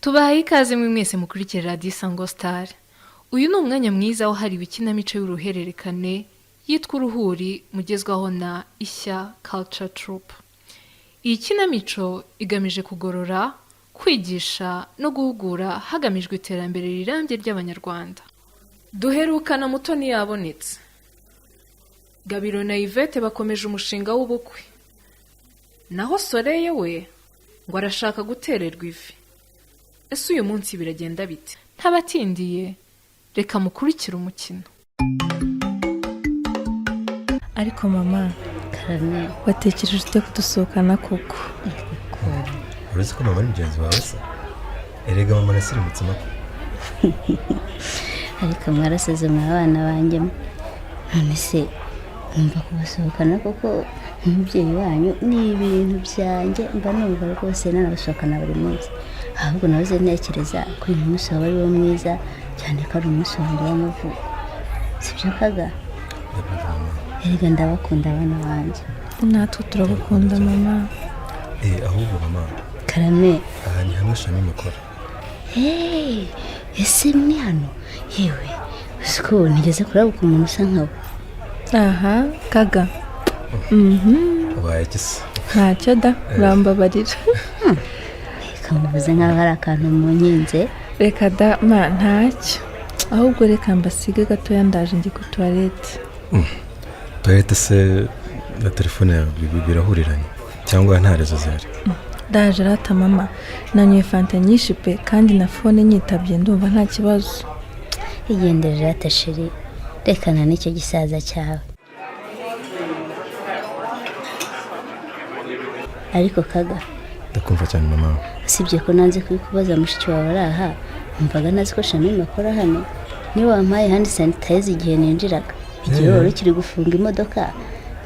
Tubahaye ikaze mwe mwese mukurikira Radiyo Isango Star. Uyu ni umwanya mwiza wahariwe ikinamico y'uruhererekane yitwa Uruhuri, mugezwaho na Ishya Culture Troupe. Iyi kinamico igamije kugorora, kwigisha no guhugura hagamijwe iterambere rirambye ry'Abanyarwanda. Duherukana Mutoni yabonetse, Gabiro na Yvette bakomeje umushinga w'ubukwe, naho Soreye we ngo arashaka gutererwa ivi. Ese uyu munsi biragenda bite? Ntabatindiye, reka mukurikire umukino. Ariko mama, Karame. watekereje ute kudusohokana koko? Uretse ko mama ari mugenzi wawe se, erega mama arasirimutse mako. Ariko mwarasaze mwa bana banjye mwe. None se numva kubasohokana koko nk'umubyeyi wanyu ni ibintu byanjye, mba numva rwose nanabasohokana buri munsi. Ahubwo nahoze ntekereza ko uyu munsi waba ari wo mwiza cyane, ko ari umunsi wanjye w'amavuko, sibyo kaga? Ndabyumva mama. Erega ndabakunda abana banjye. Natwe turagukunda mama. Eh, ahubwo mama. Karame. Aha ni hamwe Shami mukora. Hey, ese ni hano? Yewe, uzi ko ntigeze kurabuka umuntu usa nkawe. Aha kaga. Ubaye iki se? Ntacyo da, urambabarira. Kamuvuze nkaho hari akantu mu nkinze. Reka da ma, ntacyo. Ahubwo reka mbasige gatoya, ndaje njye ku toilette. Toilette se na telefone yawe birahuriranye cyangwa nta réseau zihari? Ndaje rata mama, nanyoye fanta nyinshi pe, kandi na phone nyitabye ndumva nta kibazo. Igendere rata chérie, rekana n'icyo gisaza cyawe. Ariko kaga. Ndakumva cyane mama. Usibye ko nanze kubikubaza mushiki wawe ari aha, numvaga ntazi ko Shamima akora hano. Niba wampaye hand sanitizer igihe ninjiraga, igihe wari ukiri gufunga imodoka,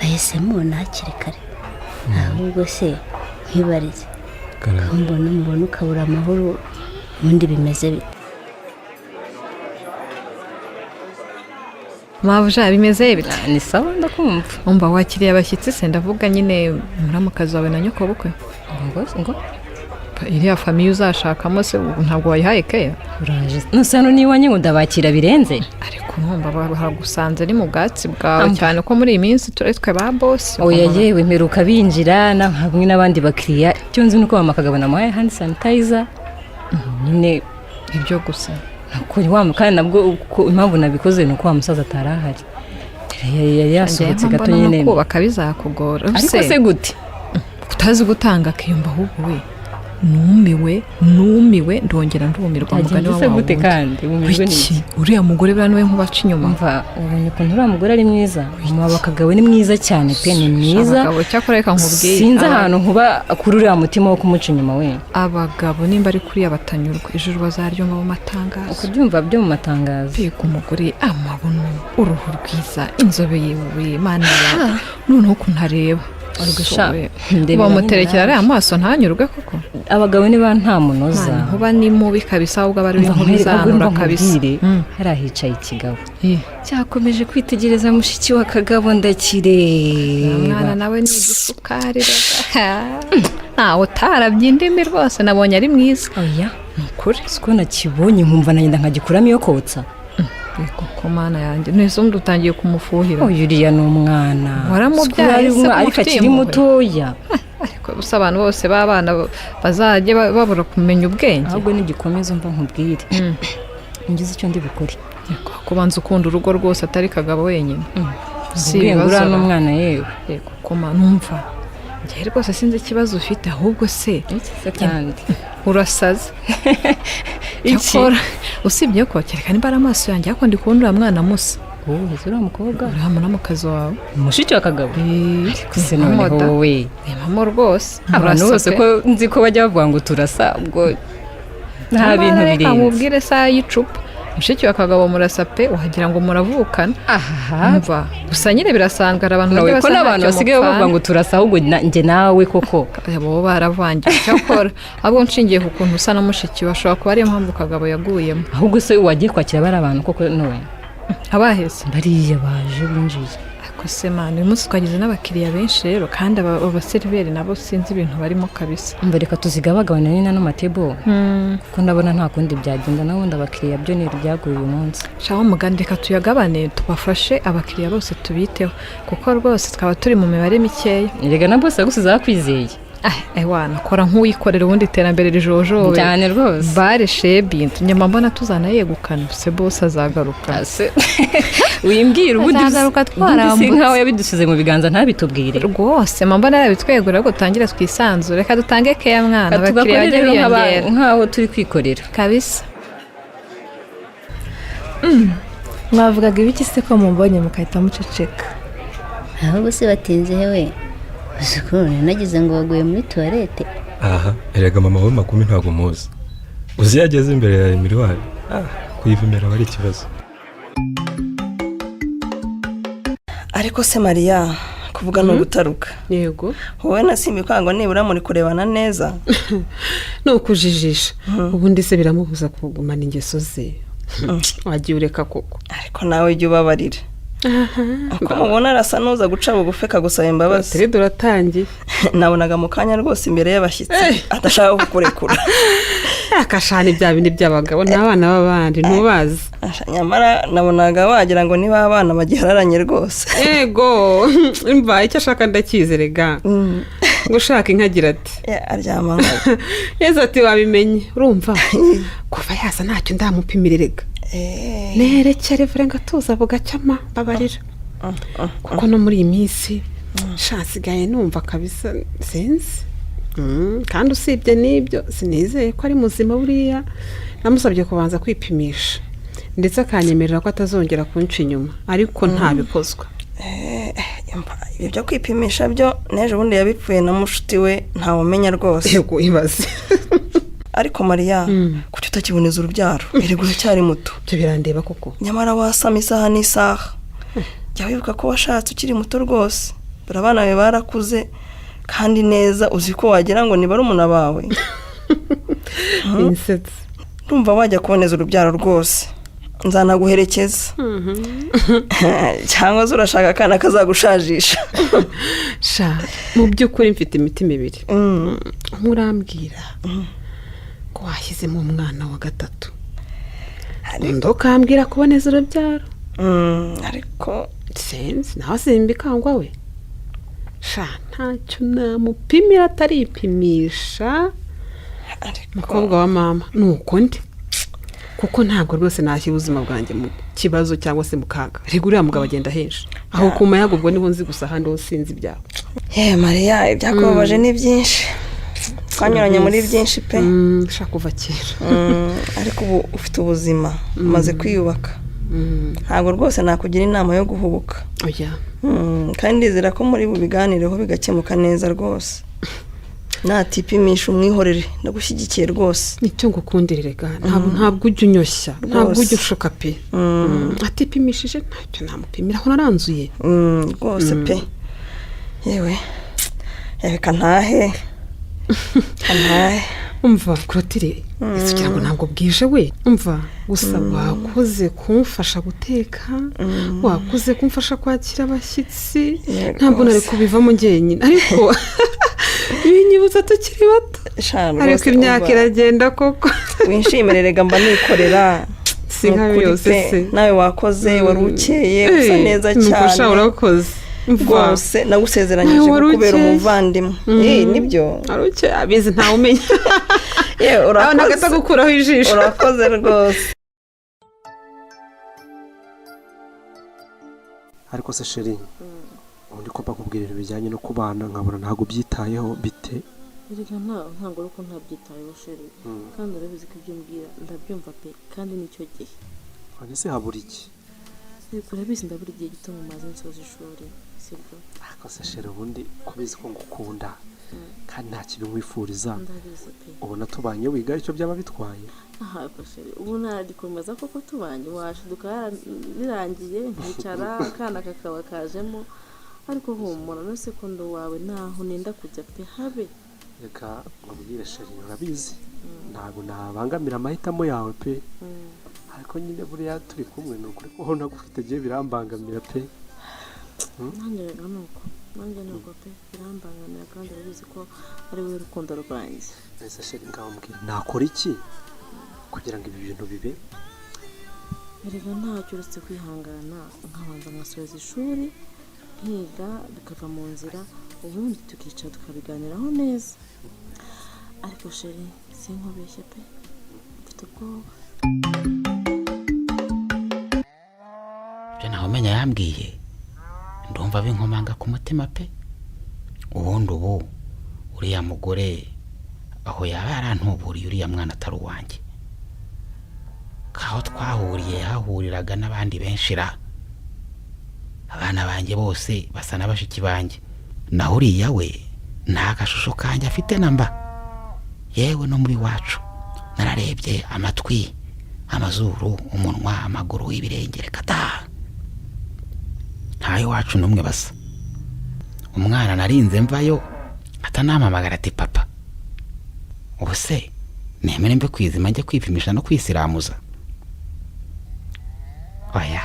nahise mubona hakiri kare. Ahubwo se nkwibarize? Karame. Mbona mubona ukabura amahoro, ubundi bimeze bite? Mabuja, bimeze bite? Ni sawa, ndakumva. Umva, wakiriye abashyitsi se? Ndavuga nyine muramukazi wawe na nyokobukwe. Ngo? Iriya famille uzashakamo se ubu ntabwo wayihaye keya? Uraje nuse hano n'iwanjye ngo ndabakira birenze? Ariko numva baragusanze ari mu bwatsi bwawe. Amba. Cyane ko muri iyi minsi turi twe ba boss. Oya yewe, mperuka binjira hamwe n'abandi bakiriya. Icyo nzi ni uko mama Kagabo namuhaye hand sanitizer nyine. Ibyo gusa? Nuko wa kandi nabwo uko impamvu nabikoze ni uko wa musaza atari ahari, yari yasohotse gato mbona no nyine. Kubaka bizakugora. Ariko se gute? Utazi gutanga akiyumva. Ahubwo we, numiwe, numiwe, ndongera ndumirwa mugani Byagenze wa se gute? wundi. Kandi wumijwe Wiki, n'iki? uriya mugore buriya niwe nkubaca inyuma. Umva, ubonye ukuntu uriya mugore ari mwiza? Mama Kagabo ni mwiza cyane pe, ni mwiza. Abagabo cyakora, reka nkubwire. Sinzi ahantu nkuba kuri uriya mutima wo kumuca inyuma we. Abagabo nimba ari kuriya batanyurwa, ijuru bazaryumva mu matangazo. Ukubyumva byo mu matangazo. Mbega umugore, amabuno, uruhu rwiza, inzobe, yewe mana yawe, noneho ukuntu areba. Urugusha, Sowe. ndebera. Bamuterekera Nyine. ariya maso ntanyurwe koko? Abagabo niba nta munoza. Mana, nkuba ni mubi kabisa, ahubwo aba ari Umva inkuba nkwereke, ahubwo izanura umva kabisa. nkubwire, hariya hicaye ikigabo Eh. cyakomeje kwitegereza mushiki wa Kagabo, ndakireba. Umwana nawe ni igisukari rega, ntawe utarabye indimi rwose, nabonye ari mwiza. Oya. Ni ukuri. Siko nakibonye nkumva nagenda nkagikuramo iyo kotsa. Koko mana yanjye, nese undi utangiye kumufuhira? Oya, uriya ni umwana. Waramubyaye Siko ari se, umwana, ariko kumufitiye akiri impuhwe? mutoya. Ariko gusa abantu bose b'abana bazajye babura kumenya ubwenge. Ahubwo nigikomeza, umva nkubwire, ngize icyo ndi bukore. Kubanza ukunda urugo rwose, atari Kagabo wenyine. Si Ubwenge ibibazo uriya ra. n'umwana yewe. Yego koma, numva njyewe rwose sinzi ikibazo ufite ahubwo se. Iki se kandi? Urasaze. Iki? Cyakora usibye ko kereka nimba ari amaso yanjye, ariko ndi kubona uriya mwana musa. Wowe uriya mukobwa? Uriya muramukazi wawe. Mushiki wa Kagabo? Ariko se noneho wowe? Impamo rwose. Abantu Murasa bose pe. ko nzi ko bajya bavuga ngo turasa, ubwo nta bintu Reka birenze. nkubwire, isaha y'icupa, mushiki wa Kagabo murasa pe, wagira ngo muravukana. Aha. Umva gusa nyine birasanzwe, hari abantu Nawe bajya ko basa n'abantu ntacyo basigaye bavuga mupfana. ngo turasa, ahubwo njye nawe koko. Bo baravangiwe cyakora, ahubwo nshingiye ku kuntu usa na mushiki we, ashobora kuba ariyo mpamvu Kagabo yaguyemo. Ahubwo se wagiye kwakira bari abantu koko nowe? Abaheze? Bariya baje binjiye. Ariko se mani, uyu munsi twagize n'abakiriya benshi rero, kandi abaseriveri nabo sinzi ibintu barimo kabisa. Umva, reka tuzigabagabane nyine ano matebo, kuko ndabona nta kundi byagenda. N'ubundi abakiriya byo ni ibyaguye uyu munsi. Shaho mugani, reka tuyagabane, tubafashe abakiriya bose tubiteho, kuko rwose twaba turi mu mibare mikeya. Erega na bose yagusize akwizeye. Ah, ewana kora nk'uwikorera, ubundi iterambere rijojobe. Cyane rwose. Bare shebi nyuma mbona tuzanayegukana se, bose azagaruka. Se wimbwira, ubundi Azagaruka ubundi si twarambutse. nkaho yabidusize mu biganza ntabitubwire. Rwose mba mbona yabitwegura, ariko dutangire twisanzure. Reka dutange keya mwana, abakiriya tugakore bajye rero biyongera. Nk'aho turi kwikorera. Kabisa. Mwavugaga ibiki se ko mubonye mugahita muceceka? Ahubwo se batinze hewe? Uzi ukuntu nagize ngo baguye muri toilette? Aha erega mama we Makumi ntabwo muzi. Uzi iyo ageze imbere ya miroir, kuyiva imbere aba ari ikibazo. Ariko se Mariya, kuvuga ni ugutaruka. Yego. Wowe na Simbikangwa nibura muri kurebana neza? Ni ukujijisha. Ubundi se biramubuza kugumana ingeso ze? Wagiye ureka koko. Ariko nawe jya ubabarira. Uko mubona arasa n'uza guca bugufi akagusaba imbabazi. Tere uratangiye. Nabonaga mu kanya rwose imbere y'abashyitsi adashaka kukurekura. Akashana ibya bindi by'abagabo n'abana b'abandi ntubazi. Asha, nyamara nabonaga wagira ngo niba abana bagihararanye rwose. Ego, mva, icyo ashaka ndakizi rega. Ngo ushaka inka agira ati Ya, aryama nkayo. Yezu ati wabimenye. Urumva kuva yaza ntacyo ndamupimira erega. Nerekere vure ngo atuza bugacyama mbabarira, kuko no muri iyi minsi sha nsigaye numva kabisa sinzi. Kandi usibye n'ibyo sinizeye ko ari muzima. Buriya namusabye kubanza kwipimisha, ndetse akanyemerera ko atazongera kunca inyuma, ariko ntabikozwa. Ibyo byo kwipimisha byo n'ejo bundi yabipfuye na mushuti we, ntawumenya rwose. Yego, ibaze. Ariko Mariya, kuki utakiboneza urubyaro? Erega uracyari muto. Ibyo birandeba koko? Nyamara wasama isaha n'isaha. Jya wibuka ko washatse ukiri muto rwose. Dore abana bawe barakuze kandi neza, uzi ko wagira ngo ni barumuna bawe. Insetse. Ndumva wajya kuboneza urubyaro rwose, nzanaguherekeza. Cyangwa se urashaka akana kazagushajisha? Sha, mu by'ukuri mfite imitima ibiri. Umwe urambwira ko washyizemo umwana wa gatatu, undi ukambwira kuboneza urubyaro. Ariko sinzi nawe, simbikangwa we. Sha, ntacyo namupimira ataripimisha. Mukobwa wa mama, ni uko ndi, kuko ntabwo rwose nashyira ubuzima bwanjye mu kibazo cyangwa se mu kaga. Rega uriya mugabo agenda henshi aho ku mayaga, ubwo niho nzi gusa, ahandi ho sinzi ibyawe. Ye Mariya, ibyakubabaje ni byinshi, twanyuranye muri byinshi pe. Sha, kuva kera. Ariko ubu ufite ubuzima, umaze kwiyubaka, ntabwo rwose nakugira inama yo guhubuka. Oya. Kandi ndizera ko muri bubiganireho bigakemuka neza rwose. Natipimisha umwihorere, ndagushyigikiye rwose. Nicyo ngukundira rega, ntabwo ujya unyoshya, ntabwo ujya ushuka pe. Atipimishije ntacyo namupimira, aho naranzuye. Rwose pe. Yewe, reka ntahe, reka ntahe. Umva Clotilde, ese ugira ngo ntabwo bwije we? Umva gusa, wakoze kumfasha guteka, wakoze kumfasha kwakira abashyitsi. Ntabwo nari kubivamo njyenyine, ariko binyibutsa tukiri bato. Ariko imyaka iragenda koko. Winshimire rega, mba nikorera. Si nka Ni ukuri yose pe. se. Nawe wakoze, wari ukeye, usa neza Nuko cyane. sha, urakoze. Umva. Rwose nagusezeranyije Nawe wari kukubera ukeye. umuvandimwe. Nibyo. Wari ukeye, abizi ntawe umenya. Yewe, Urabona urakoze. agata ijisho. Urakoze rwose. Ariko se chérie, ubundi ko mbakubwira ibintu bijyanye no kubana nkabona ntabwo ubyitayeho, bite? Erega ntabwo ari uko ntabyitayeho, chéri. Kandi urabizi ko ibyo umbwira ndabyumva pe, kandi nicyo gihe. None se habura iki? Ariko urabizi, ndabura igihe gito mu mazi nsoza ishuri, sibyo? Ariko se chérie, ubundi ko ubizi ko ngukunda kandi nta kibi nkwifuriza, Ndabizi pe. ubona tubanye wiga icyo byaba bitwaye? Aha chéri, ubu ntagikomeza koko. Tubanye washiduka birangiye nkicara, akana kakaba kajemo. Ariko humura, none ko ndi uwawe, ntaho nenda kujya pe, habe. Reka nkubwire chérie, urabizi ntabwo nabangamira amahitamo yawe pe. Ariko nyine buriya turi kumwe, ni ukuri ko ntagufite gihe birambangamira pe. Nanjye rero ni uko, nanjye ni uko pe, birambangamira kandi urabizi ko ari wowe rukundo rwanjye. Ese chérie, ngaho mbwira, nakora iki kugira ngo ibi bintu bibe? Erega ntacyo uretse kwihangana, nkabanza nkasoza ishuri, nkiga bikava mu nzira, ubundi tukicara tukabiganiraho neza. Ariko chéri, sinkubeshye pe, mfite ubwoba. Ibyo ntawumenya yambwiye, ndumva binkomanga ku mutima pe. Ubundi ubu uriya mugore aho yaba yarantuburiye uriya mwana atari uwanjye, kaho twahuriye hahuriraga n'abandi benshi ra. Abana banjye bose basa na bashiki banjye, naho uriya we nta gashusho kanjye afite na mba. Yewe no muri wacu nararebye, amatwi, amazuru, umunwa, amaguru, ibirenge, reka da, ntayo iwacu n'umwe basa. Umwana narinze mvayo atanampamagara ati papa. Ubu se nemere mbe kwizima njye kwipimisha no kwisiramuza? Oya,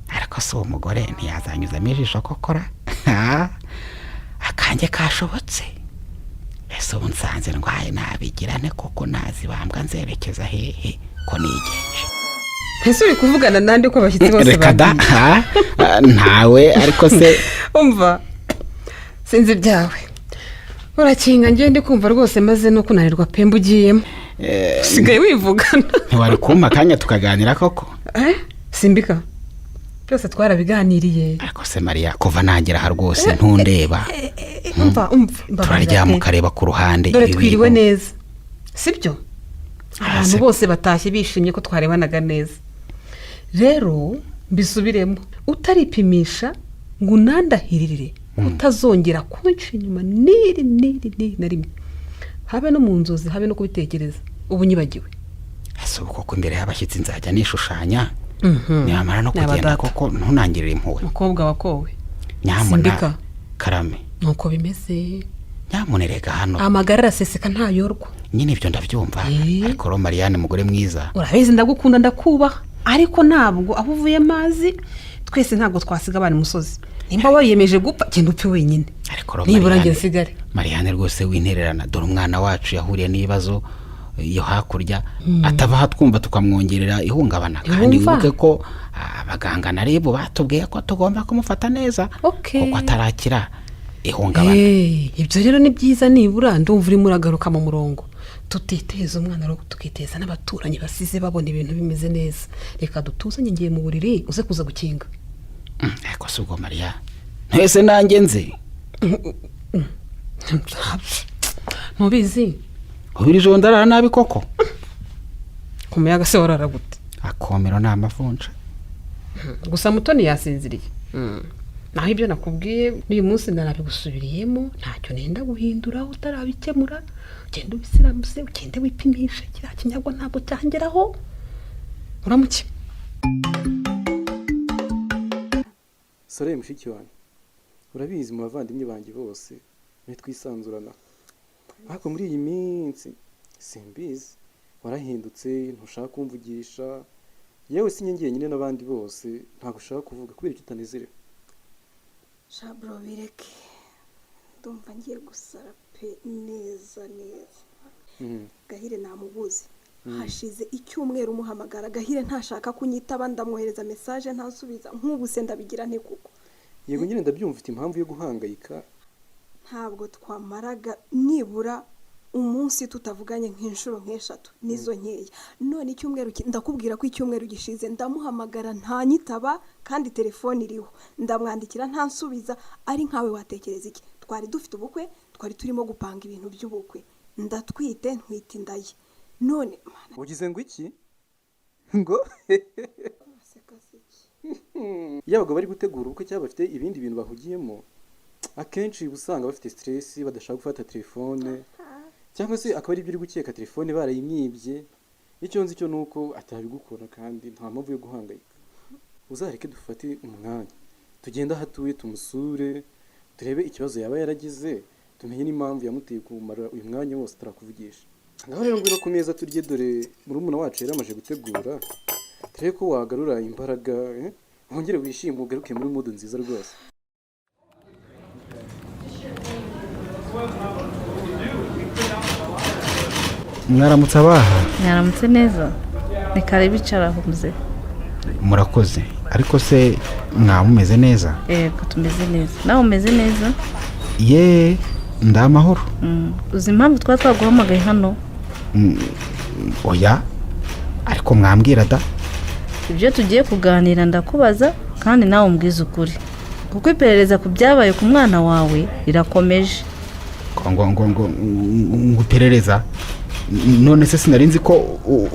ariko si uwo mugore ntiyazanyuzamo ijisho kokora akanjye kashobotse. Ese ubu nsanze ndwaye nabigira nte koko? Nazibambwa nzerekeza hehe ko nigenje? Ese uri kuvugana nande ko abashyitsi bose Reka da. bagiye? Ha, ntawe, ariko se Umva, sinzi ibyawe, urakinga. Ngiye ndi kumva rwose maze no kunanirwa pe, mbugiyemo usigaye wivugana. Ntiwari kumpa akanya tukaganira koko? Eh, simbika, byose twarabiganiriye. Ariko se Mariya, kuva nagera aha rwose ntundeba? Umva, umva, mbabarira Turaryama pe. ukareba ku ruhande. Dore Ibi twiriwe bintu. neza, sibyo? Abantu bose batashye bishimye ko twarebanaga neza. Rero mbisubiremo, utaripimisha ngo unandahirire utazongera kunca inyuma n'iri n'iri n'iri na rimwe, habe no mu nzozi, habe no kubitekereza, ubu nyibagiwe. Ese ubu koko imbere y'abashyitsi nzajya nishushanya? Mhm. Nibamara no Yaba kugenda data. koko ntunangirire impuhwe. Mukobwa wakowe. Nyamuna. Simbika. Karame. Nuko bimeze. Nyamuna, erega hano Amagara araseseka ntayorwa. Nyine ibyo ndabyumva, ariko rero Marianne, mugore mwiza. Urabizi ndagukunda, ndakubaha, ariko ntabwo aho uvuye amazi twese ntabwo twasiga abana imusozi. Nimba wiyemeje gupfa, genda upfe wenyine. Ariko rero Nibura njye Marianne, nsigare. Marianne rwose wintererana, dore umwana wacu yahuriye n'ibibazo iyo hakurya, atava twumva tukamwongerera ihungabana. Kandi Ntiwumva? wibuke ko abaganga na RIB batubwiye ko tugomba kumufata neza kuko atarakira ihungabana. Eh, ibyo rero ni byiza, nibura ndumva urimo uragaruka mu murongo. Tutiteza umwana rero, tukiteza n'abaturanyi basize babona ibintu bimeze neza. Reka dutuzanye, ngiye mu buriri, uze kuza gukinga. Ariko si ubwo Mariya, ntese nanjye nzi. Ntubizi? Ubu iri joro ndarara nabi koko. Ku muyaga se warara gute? Akomero ni amavunja. Gusa Mutoni yasinziriye. Naho ibyo nakubwiye n'uyu munsi ndanabigusubiriyemo, ntacyo nenda guhindura utarabikemura. Ugende ubisiramuse, ugende wipimishe, kiriya kinyagwa ntabwo cyangeraho. Uramuke. Sore mushiki wanjye, urabizi mu bavandimwe banjye bose ntitwisanzurana, ariko muri iyi minsi simbizi, warahindutse, ntushaka kumvugisha. Yewe si njye nyine, n'abandi bose ntabwo ushaka kuvuga. Kubera icyo utanezerewe? Shaburo, bireke, ndumva ngiye gusara pe, neza neza. Gahire namubuze. Hashize icyumweru umuhamagara, Gahire ntashaka kunyitaba, ndamwohereza message ntasubiza. Nk'ubu se ndabigira nte kuko? Yego nyine ndabyumva, ufite impamvu yo guhangayika. Ntabwo twamaraga nibura umunsi tutavuganye nk'inshuro nk'eshatu, nizo nkeya. None icyumweru ndakubwira ko icyumweru gishize ndamuhamagara ntanyitaba kandi telefone iriho, ndamwandikira ntansubiza. Ari nkawe watekereza iki? Twari dufite ubukwe, twari turimo gupanga ibintu by'ubukwe, ndatwite, ntwite inda ye, none Ugize ngo iki? Ngo iyo abagabo bari gutegura ubukwe cyangwa bafite ibindi bintu bahugiyemo, akenshi uba usanga bafite stress, badashaka gufata telefone, cyangwa se akaba ari ibyo uri gukeka, telefone barayimwibye. Icyo nzi cyo ni uko atabigukora, kandi nta mpamvu yo guhangayika. Uzareke dufate umwanya tugende aho atuye, tumusure, turebe ikibazo yaba yaragize, tumenye n'impamvu yamuteye kumara uyu mwanya wose atarakuvugisha. Ngaho rero ngwino ku meza turye, dore murumuna wacu yari amaze gutegura, turebe ko wagarura imbaraga, eh? Wongere wishime, ugaruke muri mood nziza rwose. Mwaramutse abaha. Mwaramutse neza, ni kare, bicara aho muze. Murakoze. Ariko se mwaba mumeze neza? Yego, tumeze neza. Nawe umeze neza? Ye, ndi amahoro. Uzi impamvu twaba twaguhamagaye hano? Oya, ariko mwambwira da. Ibyo tugiye kuganira ndakubaza kandi nawe umbwize ukuri, kuko iperereza ku byabaye ku mwana wawe rirakomeje. Ngo iperereza? None se sinari nzi ko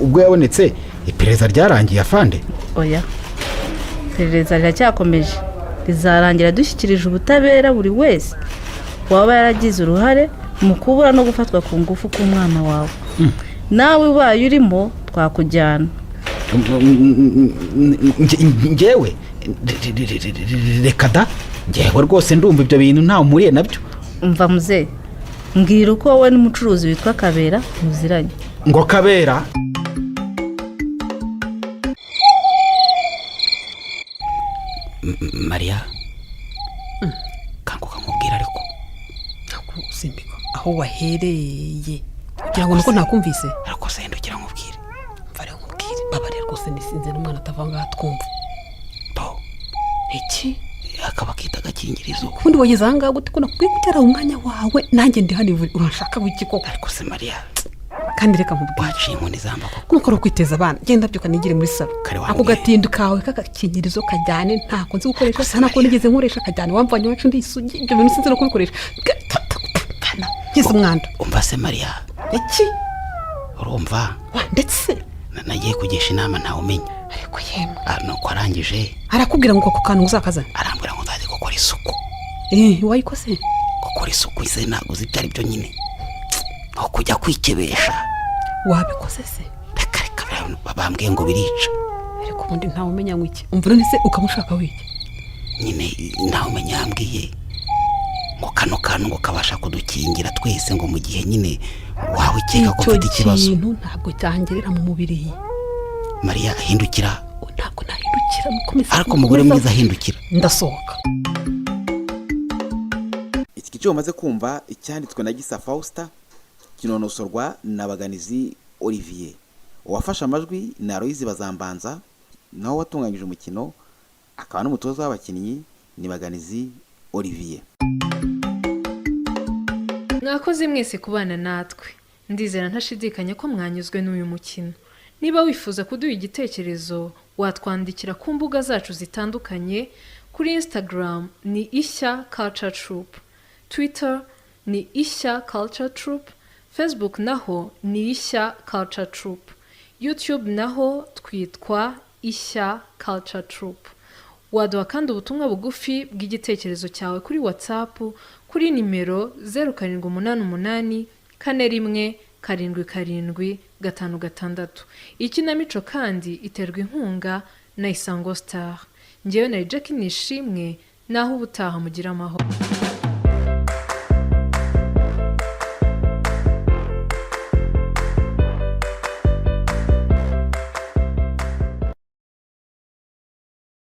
ubwo yabonetse iperereza ryarangiye, afande? Oya, iperereza riracyakomeje. Rizarangira dushyikirije ubutabera buri wese waba yaragize uruhare mu kubura no gufatwa ku ngufu k'umwana wawe. Nawe ubaye urimo twakujyana. Ngewe? Reka da, ngewe rwose ndumva ibyo bintu ntawe mpuriye nabyo. Umva muzehe, mbwira uko wowe n'umucuruzi witwa Kabera muziranye. Ngo Kabera? Mariya, kanguka nkubwira ariko. Ntabwo usimbika aho wahereye kugira ngo nuko ntakumvise. Ariko se hindukira nkubwire. Mva rero nkubwire, mbabarira rwose, nisinze n'umwana atava ngaha twumva. Bo. Iki? Akaba akita agakingirizo. Ubundi wageze aha ngaha gute ko nakubwiye ko utari umwanya wawe, nanjye ndi hano urashaka wiki koko? Ariko se Mariya, kandi reka nkubwire, waciye inkoni zamba koko. Nuko ari ukwiteza abana, genda byuka nigire muri salo. Kare Ako wambwiye. gatindu kawe k'agakingirizo kajyane, ntako nzi gukoresha, nta nako nigeze nkoresha. Kajyane, wamvanye iwacu ndi isugi, ibyo bintu sinzi no kubikoresha. Bana ngize umwanda. Umva se Mariya. Iki? Urumva? Wa ndetse Nagiye kugisha inama ntawe umenya. Ariko yemwe. Nuko arangije arakubwira ngo ako kantu uzakazana. Arambwira ngo nzajye gukora isuku. Eh, wayikoze? Gukora isuku se ntabwo uzi ibyo ari byo nyine, nko kujya kwikebesha. Wabikoze se? Reka reka, bambwiye ngo birica. Ariko ubundi ntawe umenya ngo iki? Umva, none se ukamushaka wiki? Nyine ntawe umenya yambwiye ngo kano kantu ngo kabasha kudukingira twese, ngo mu gihe nyine wawe ukeka ko Icyo mfite ikibazo. kintu ntabwo cyangerera mu mubiri. Mariya, hindukira. Ntabwo nahindukira, mukomeze. Ariko umugore mwiza ahindukira. Ndasohoka. Iki gice umaze kumva icyanditswe na Gisa Fausta, kinonosorwa na Baganizi Olivier, uwafashe amajwi ni Aloyizi Bazambanza, naho watunganyije umukino akaba n'umutoza w'abakinnyi ni Baganizi Olivier. Mwakoze mwese kubana natwe. Ndizera ntashidikanya ko mwanyuzwe n'uyu mukino. Niba wifuza kuduha igitekerezo, watwandikira ku mbuga zacu zitandukanye. Kuri Instagram ni Ishya Culture Troupe, Twitter ni Ishya Culture Troupe, Facebook naho ni Ishya Culture Troupe, YouTube naho twitwa Ishya Culture Troupe. Waduha kandi ubutumwa bugufi bw'igitekerezo cyawe kuri WhatsApp kuri nimero 0788417756. Ikinamico kandi iterwa inkunga na Isango Star. Ngewe na Jackie Nishimwe, naho ubutaha, mugira amahoro.